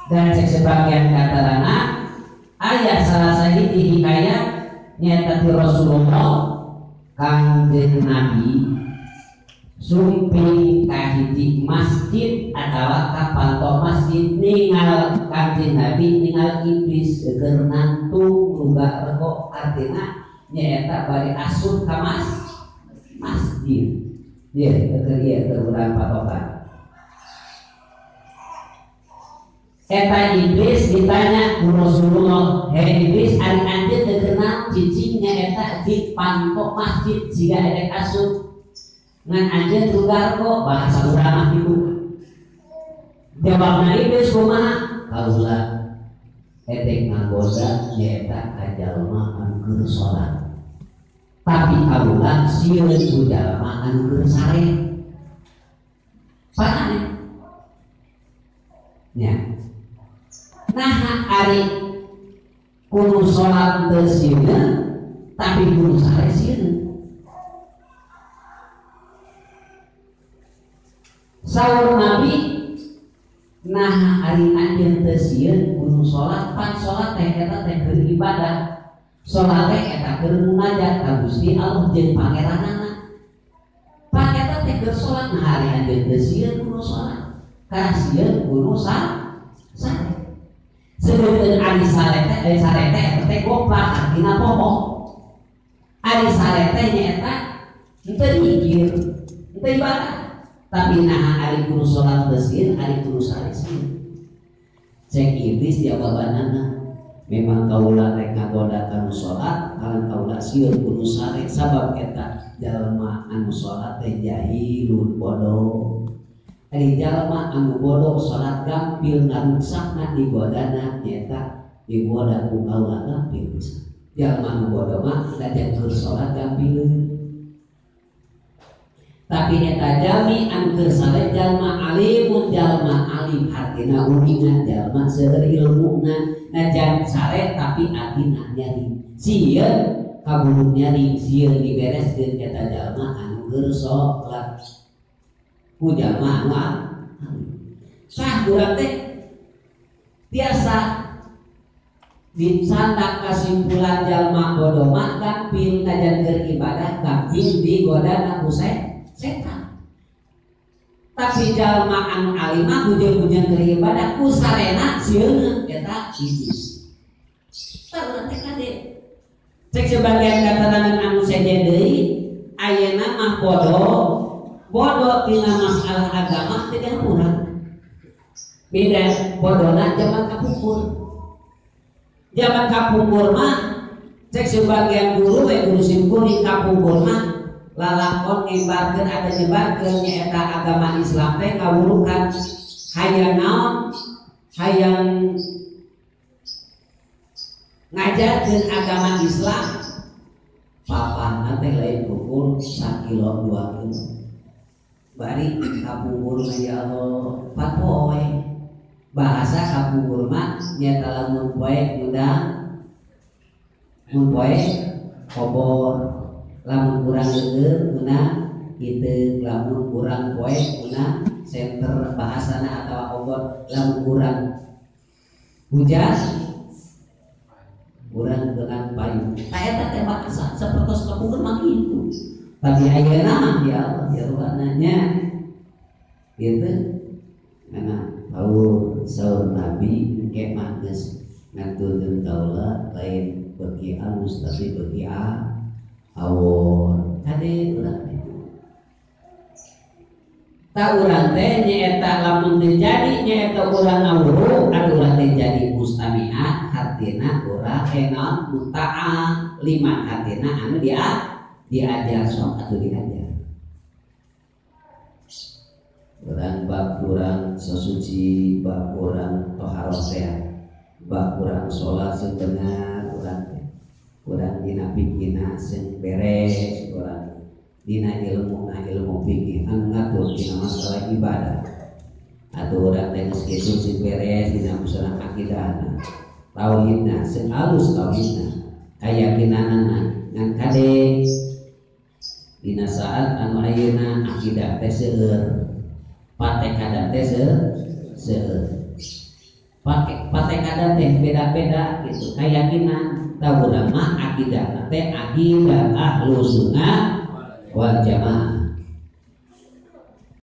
Dan cek sebagian katarana aya salah sahiji hikayat nyaeta ti Rasulullah Kangjeng Nabi sumping ka hiji masjid atawa ka panto masjid ningal Kangjeng Nabi ningal iblis keur nantung luga rego artina nyaeta bari asup ka masjid. Ieu keur ieu keur urang patokan. Eta iblis ditanya ku Rasulullah, "Hei iblis, ari anjeun teu kenal cicingnya eta di panto masjid jiga erek asup. Ngan anjeun lugar kok bahasa urang mah kitu." Jawabna iblis kumaha? Kaula edek ngagoda nyaeta ka jalma anu keur salat. Tapi kaula sieun ku jalma anu keur sare. Panane? Nya. Nah ari kudu salat teu sieun tapi kudu sare sieun. Saur Nabi nah ari anjeun teu sieun kudu salat pan salat teh eta teh keur ibadah. Salat teh eta keur munajat ka Gusti Allah jeung Pangeranana. Pan eta teh keur salat nah ari anjeun teu sieun kudu salat. Karena sieun kudu sare. Sebetulnya ari sare teh eta teh goplak artina poho. Ari sare teh nyaeta henteu mikir, henteu ibadah. Tapi naha ari kudu salat teu sieun, ari kudu sare sieun. Cek iblis jawabanana, memang kaula rek ngagoda kanu salat, kalan kaula sieun kudu sare sabab eta jalma anu salat teh jahilun bodoh. Ari jalma anu bodoh salat gampil ngaruksakna digodana nyaeta digoda ku kaula gampil pisan. Jalma anu bodoh mah najan keur salat gampil. Tapi eta jalmi anu keur sare jalma alimun jalma alim hartina uningan jalma seueur ilmuna najan sare tapi atina nyari. Sieun kaburu nyari sieun dibereskeun eta jalma anu keur salat. Ku jalma anu sah urang teh tiasa disandak kasimpulan jalma bodoh mah gampil najan keur ibadah gampil digodana ku setan. Tapi jalma anu alim mah bujeng-bujeng keur ibadah ku sarena sieun eta iblis. Tah urang teh kade. Cek sebagian katerangan anu sejen deui ayeuna mah bodoh bodoh tina masalah agama teh dihampura. Beda bodona zaman kapungkur. Zaman kapungkur mah cek sebagian guru we guru simkuring kapungkur mah lalakon nyebarkeun ada nyebarkeun nyaeta agama Islam teh ngawurukan hayang naon hayang ngajarkeun agama Islam papahna teh lain ukur sakilo 2 kilo. Bari kapungkur mah ya Allah pat poe. Bahasa kapungkur mah nyaeta lamun poe ngundang mun poe kobor lamun kurang leueur ngundang kitu lamun kurang poe ngundang senter bahasana atawa obor lamun kurang hujan kurang dengan payung. Tah eta teh bahasa sapertos kapungkur mah kitu. Tapi ayeuna mah ya Allah ya Allah nanya gitu karena tahu saur Nabi engke mah geus ngantunkeun kaula lain beuki alus tapi beuki awon kade urang teh ta urang teh nyaeta lamun teu jadi nyaeta urang ngawuru atuh urang teh jadi mustami'ah hartina urang enaon muta'ah lima hartina anu diajar sok atau diajar orang bab kurang sesuci bab kurang toharoh teh bab kurang sholat sing bener urang urang dina pikirna sing beres urang dina ilmu na ilmu fikih anu ngatur dina masalah ibadah atau urang teh geus kitu sing beres dina masalah akidahna tauhidna sing alus tauhidna kayakinanana ngan kade dina saat anu ayeuna akidah teh seueur patekada teh seueur Pake patekada teh beda-beda gitu keyakinan. Tahu urang mah akidah teh akidah ahlu sunnah wal jamaah.